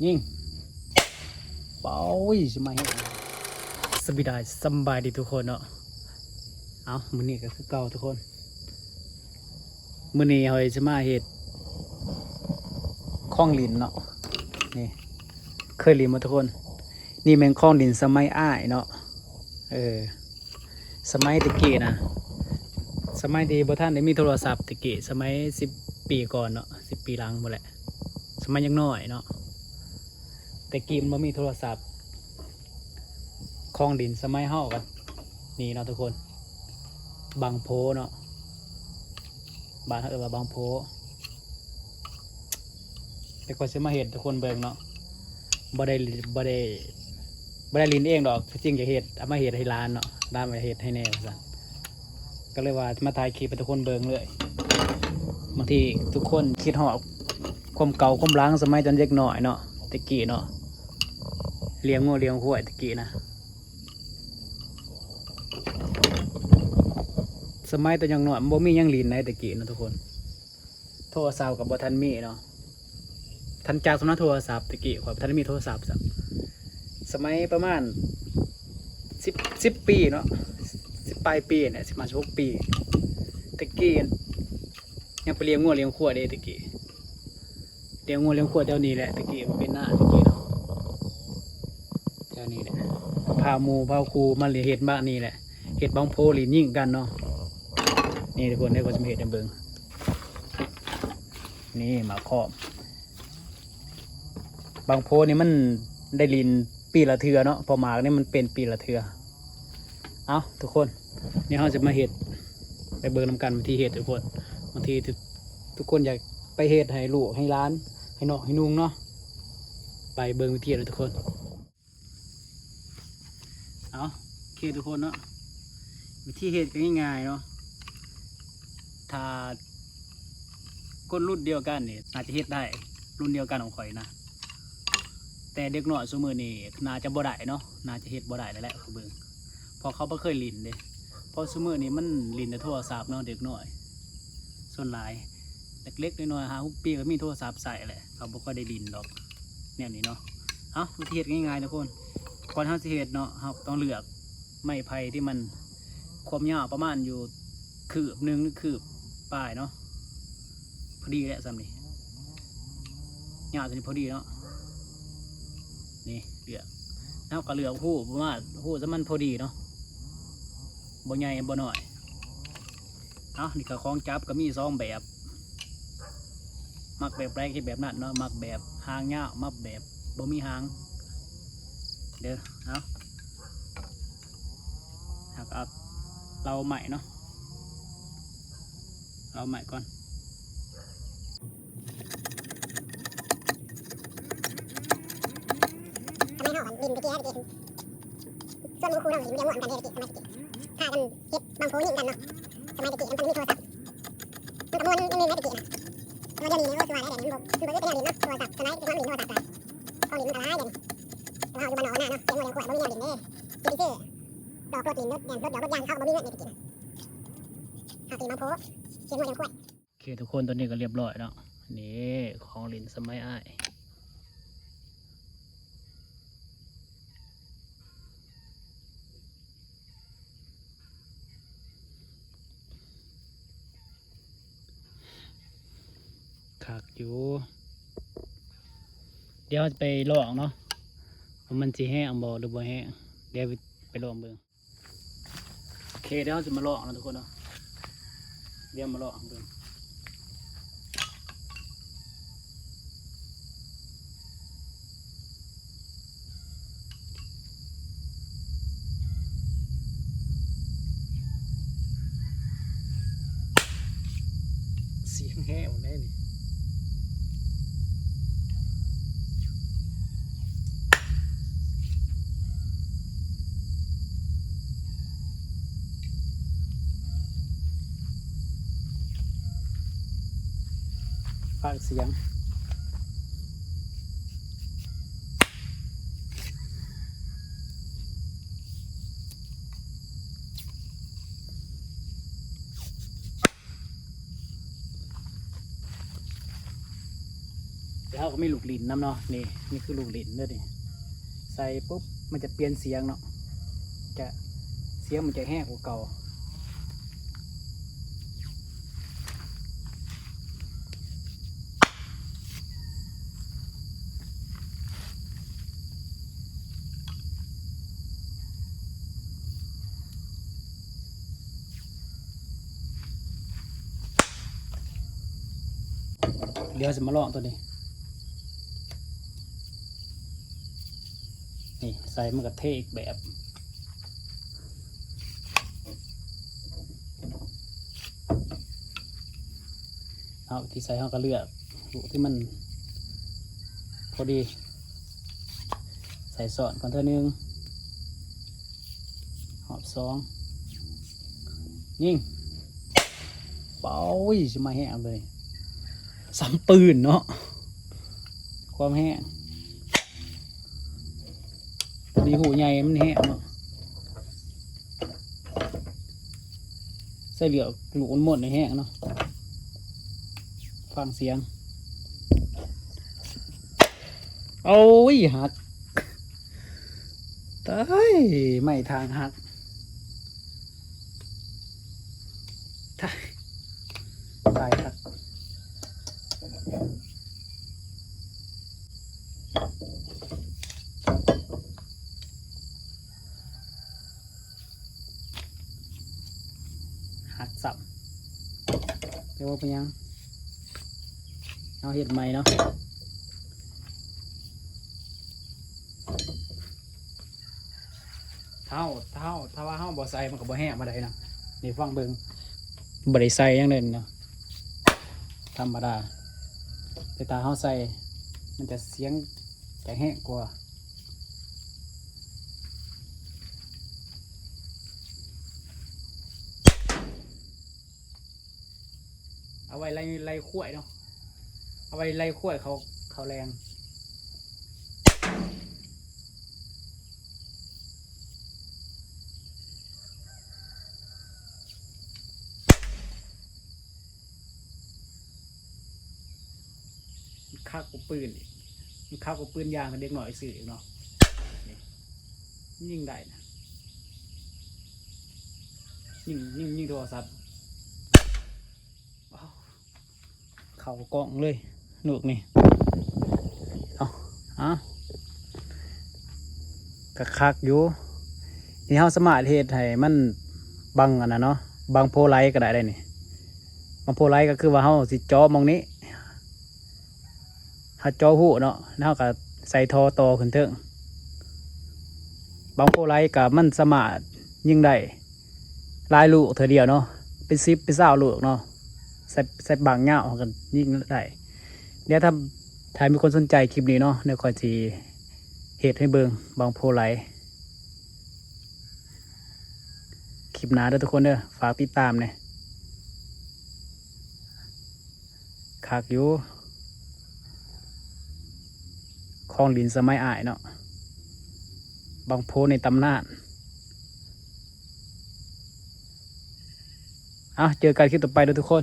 ຍິງ ໂອ້ຍ ຊິມາເຮັດ ສະບາຍດີ ສະບາຍດີທຸກຄົນເນາະ. ເອົ້າ ມື້ນີ້ກໍຄືເກົ່າທຸກຄົນ ມື້ນີ້ເຮົາຊິມາເຮັດຂອງຫຼິ້ນເນາະ. ນີ້ ເຄີຍຫຼິ້ນບໍ່ທຸກຄົນ? ນີ້ແມ່ນຂອງຫຼິ້ນສະໄໝອ້າຍເນາະ. ເອີ ສະໄໝແຕ່ກີ້ນະ ສະໄໝທີ່ບໍ່ທັນໄດ້ມີໂທລະສັບແຕ່ກີ້ ສະໄໝສິບປີກ່ອນເນາະ ສິບປີຫຼັງພຸ້ນແຫຼະ ສະໄໝຍັງນ້ອຍເນາະ. ແຕ່ກີ້ມັນບໍ່ມີໂທລະສັບ ຂອງຫຼິ້ນສະໄໝເຮົາກໍນີ້ເນາະທຸກຄົນ ບັງໂພເນາະ ບ້ານເຮົາເອີ້ນວ່າບັງໂພ. ແຕ່ຂ້ອຍຊິມາເຮັດໃຫ້ທຸກຄົນເບິ່ງເນາະ ບໍ່ໄດ້ ບໍ່ໄດ້ ບໍ່ໄດ້ຫຼິ້ນເອງດອກ ທີ່ຈິງຢາກເຮັດ ເອົາມາເຮັດໃຫ້ຫຼານເນາະ ຫຼານວ່າເຮັດໃຫ້ແດ່ວ່າຊັ້ນ ກໍເລີຍວ່າມາຖ່າຍຄລິບໃຫ້ທຸກຄົນເບິ່ງເລີຍ. ບາງທີທຸກຄົນຄິດຮອດຄວາມເກົ່າຄວາມຫຼັງສະໄໝຕອນເດັກນ້ອຍເນາະ ແຕ່ກີ້ເນາະ ລ້ຽງງົວລ້ຽງຄວາຍແຕ່ກີ້ນະ. ສະໄໝຕອນຍັງນ້ອຍມັນບໍ່ມີຫຍັງຫຼິ້ນໃດແຕ່ກີ້ເນາະທຸກຄົນ ໂທລະສັບກໍບໍ່ທັນມີເນາະ ທັນຈັກສຳລັບໂທລະສັບ ແຕ່ກີ້ຂ້ອຍບໍ່ທັນໄດ້ມີໂທລະສັບຊ້ຳ. ສະໄໝປະມານສິບ ສິບປີເນາະ ສິບປາຍປີນີ້ແຫຼະ ສິບຫ້າ ສິບຫົກປີ ແຕ່ກີ້ ຍັງໄປລ້ຽງງົວລ້ຽງຄວາຍເດ້ແຕ່ກີ້ ລ້ຽງງົວລ້ຽງຄວາຍແຖວນີ້ແຫຼະ ແຕ່ກີ້ມັນເປັນນາແຕ່ກີ້ເນາະ ແຖວນີ້ແຫຼະ ພາໝູ່ພາຄູ່ມາເຮັດບ້ານນີ້ແຫຼະ ເຮັດບັງໂພຫຼິ້ນຍິງກັນເນາະ. ນີ້ທຸກຄົນເດີ ຂ້ອຍຊິມາເຮັດໃຫ້ເບິ່ງ ນີ້ໝາກຂອມ ບັງໂພນີ້ມັນໄດ້ຫຼິ້ນປີລະເທື່ອເນາະ ເພາະໝາກນີ້ມັນເປັນປີລະເທື່ອ. ເອົ້າ ທຸກຄົນ ດຽວເຮົາຈະມາເຮັດ ໄປເບິ່ງນຳກັນວິທີເຮັດທຸກຄົນ. ບາງທີທຸກ ທຸກຄົນຢາກໄປເຮັດໃຫ້ລູກໃຫ້ຫຼານ ໃຫ້ນ້ອງໃຫ້ນຸ່ງເນາະ ໄປເບິ່ງວິທີເຮັດເລີຍທຸກຄົນ. ເອົາ ໂອເຄທຸກຄົນເນາະ ວິທີເຮັດກໍງ່າຍໆເນາະ ຖ້າຄົນລຸ້ນດຽວກັນນີ້ໜ້າຈະເຮັດໄດ້ ລຸ້ນດຽວກັນຂອງຂ້ອຍນະ ແຕ່ເດັກນ້ອຍຊຸມື້ນີ້ໜ້າຈະບໍ່ໄດ້ເນາະ ໜ້າຈະເຮັດບໍ່ໄດ້ແລ້ວແຫຼະ ເບິ່ງ ເພາະເຂົາບໍ່ເຄີຍຫຼິ້ນເດ້ ເພາະຊຸມື້ນີ້ມັນຫຼິ້ນແຕ່ໂທລະສັບເນາະ ເດັກນ້ອຍສ່ວນຫຼາຍ ເລັກໆນ້ອຍໆ ຫ້າຫົກປີກໍມີໂທລະສັບໃຊ້ແຫຼະ ເຂົາບໍ່ຄ່ອຍໄດ້ຫຼິ້ນດອກແນວນີ້ເນາະ. ເອົ້າ ວິທີເຮັດກໍງ່າຍໆທຸກຄົນ ກ່ອນເຮົາຊິເຮັດເນາະ ເຮົາກໍຕ້ອງເລືອກໄມ້ໄຜ່ທີ່ມັນຄວາມຍາວປະມານຢູ່ຄືບໜຶ່ງ ຫຼື ຄືບປາຍເນາະ ພໍດີແຫຼະສ່ຳນີ້ ຍາວສ່ຳນີ້ພໍດີເນາະ. ນີ້ເລືອກ ເຮົາກໍເລືອກຮູບປະມານ ຮູບສ່ຳມັນພໍດີເນາະ ບໍ່ໃຫຍ່ບໍ່ນ້ອຍ. ເອົ້າ ນີ້ກໍຂອງຈັບກໍມີສອງແບບ ມັກແບບໃດເຮັດແບບນັ້ນເນາະ ມັກແບບຫາງຍາວ ມັກແບບບໍ່ມີຫາງເດີ. ເອົາ ເຮົາກໍເອົາເລົາໄມ້ເນາະ ເລົາໄມ້ກ່ອນ. ສະໄໝເຮົາຫຼິ້ນແຕ່ກີ້ ແຕ່ກີ້ ສ່ວນໝູ່ຄູ່ເຮົາກໍຫຼິ້ນມວນກັນເດ້ ແຕ່ກີ້ ສະໄໝແຕ່ກີ້ ພາກັນເຮັດບັງໂພຍິງກັນເນາະ. ສະໄໝແຕ່ກີ້ມັນບໍ່ມີໂທລະສັບ ມັນກໍມ່ວນຢ່າງໜຶ່ງນະແຕ່ກີ້ນະ ແຕ່ວ່າດຽວນີ້ໂອ້ ຄືວ່າໄດ້ ມັນບໍ່ ມັນບໍ່ເຮັດແນວນີ້ເນາະ ໂທລະສັບ ສະໄໝແຕ່ກ່ອນມັນຫຼິ້ນໂທລະສັບຫຼາຍ ຂອງຫຼິ້ນມັນກໍຫຼາຍດຽວນີ້ ແຕ່ວ່າເຮົາຢູ່ບ້ານນອກນະເນາະ ລ້ຽງງົວລ້ຽງຄວາຍບໍ່ມີແນວຫຼິ້ນເດ້ ມີແຕ່ຊື້ດອກລົດຫຼິ້ນ ລົດແລ່ນ ລົດຢອກລົດຢາງ ເຮົາກໍບໍ່ມີເງິນເດ້ແຕ່ກີ້ນະ ເຮົາກໍຊື້ບັງໂພ ເຮັດງົວລ້ຽງຄວາຍ. ໂອເຄທຸກຄົນ ຕອນນີ້ກໍລຽບລ້ອຍເນາະ ນີ້ຂອງຫຼິ້ນສະໄໝອ້າຍ ຄັກຢູ່ ດຽວເຮົາຈະໄປລອງເນາະ ວ່າມັນຊິແຮງບໍ່ ຫຼື ບໍ່ແຮງ ດຽວໄປລອງເບິ່ງ. ໂອເຄ ດຽວເຮົາຈະມາລອງເນາະທຸກຄົນເນາະ ດຽວມາລອງເບິ່ງ ສຽງແຮງແດ່ນີ້. ຟັງສຽງ. ແຕ່ ເຮົາກໍມີລູກຫຼິ້ນນຳເນາະ ນີ້ ນີ້ຄືລູກຫຼິ້ນເດີນີ້ ໃສ່ປຸບມັນຈະປ່ຽນສຽງເນາະ ຈະ ສຽງມັນຈະແຮງກວ່າເກົ່າ. ດຽວຊິມາລອງຕົວນີ້ ນີ້ໃສ່ມັນກໍເທ່ອີກແບບ. ເຮົາທີ່ໃສ່ເຮົາກໍເລືອກລູກທີ່ມັນພໍດີ ໃສ່ຊ້ອນກ່ອນເທື່ອໜຶ່ງ ຮອບສອງ ຍິງ ເປົາ ໂອ້ຍ ຊິມາແຮງເລີຍ ສ່ຳປືນເນາະ ຄວາມແຮງ ພໍດີຮູໃຫຍ່ມັນແຮງເນາະ ໃສ່ເລືອກລູກມົນໆ ໃຫ້ແຮງເນາະ ຟັງສຽງ ໂອ້ຍ ຫັກ ຕາຍ ໄມ້ທາງຫັກ ຕາຍ ຕາຍຄັກ ຫັກຊ້ຳ ແຕ່ວ່າບໍ່ເປັນຫຍັງ ເຮົາເຮັດໃໝ່ເນາະ. ຖ້າເຮົາ ຖ້າເຮົາ ຖ້າວ່າເຮົາບໍ່ໃສ່ ມັນກໍບໍ່ແຮງປານໃດເນາະ ນີ້ຟັງເບິ່ງ ບໍ່ໄດ້ໃສ່ຫຍັງເລີຍເນາະ ທຳມະດາ ແຕ່ຖ້າເຮົາໃສ່ ມັນຈະສຽງຈະແຮງກວ່າ. ເອົາໄວ້ໄລ່ ໄລ່ຄວາຍເນາະ ເອົາໄວ້ໄລ່ຄວາຍເຂົ້າ ເຂົ້າແລງ ມັນຄັກກວ່າປືນອີກ ມັນຄັກກວ່າປືນຢາງທີ່ເດັກນ້ອຍຊື້ອີກເນາະ ນີ້ ຍິງໄດ້ນະ ຍິງ ຍິງ ຍິງໂທລະສັບ ເຂົ້າກ້ອງເລີຍລູກນີ້ ເອົາ ເອົາ ກໍຄັກຢູ່ ນີ້ເຮົາສາມາດເຮັດໃຫ້ມັນບັງອັນນັ້ນເນາະ ບັງໂພໄລກໍໄດ້ເດ້ນີ້ ບັງໂພໄລກໍຄືວ່າເຮົາຊິເຈາະໝ່ອງນີ້ ເຮົາເຈາະຮູເນາະ ແລ້ວເຮົາກໍໃສ່ທໍ່ຕໍ່ຂຶ້ນເທິງ ບັງໂພໄລກໍມັນສາມາດຍິງໄດ້ ຫຼາຍລູກເທື່ອດຽວເນາະ ເປັນສິບເປັນຊາວລູກເນາະ ໃສ່ ໃສ່ບັງຍາວເຮົາກໍຍິງໄດ້ ດຽວຖ້າ ຖ້າມີຄົນສົນໃຈຄລິບນີ້ເນາະ ດຽວຂ້ອຍຊິເຮັດໃຫ້ເບິ່ງບັງໂພໄລ ຄລິບໜ້າເດີທຸກຄົນເດີ ຝາກຕິດຕາມແດ່. ຄັກຢູ່ ຂອງຫຼິ້ນສະໄໝອ້າຍເນາະ ບັງໂພໃນຕຳນານ. ເອົາ ເຈີກັນຄລິບຕໍ່ໄປເດີທຸກຄົນ.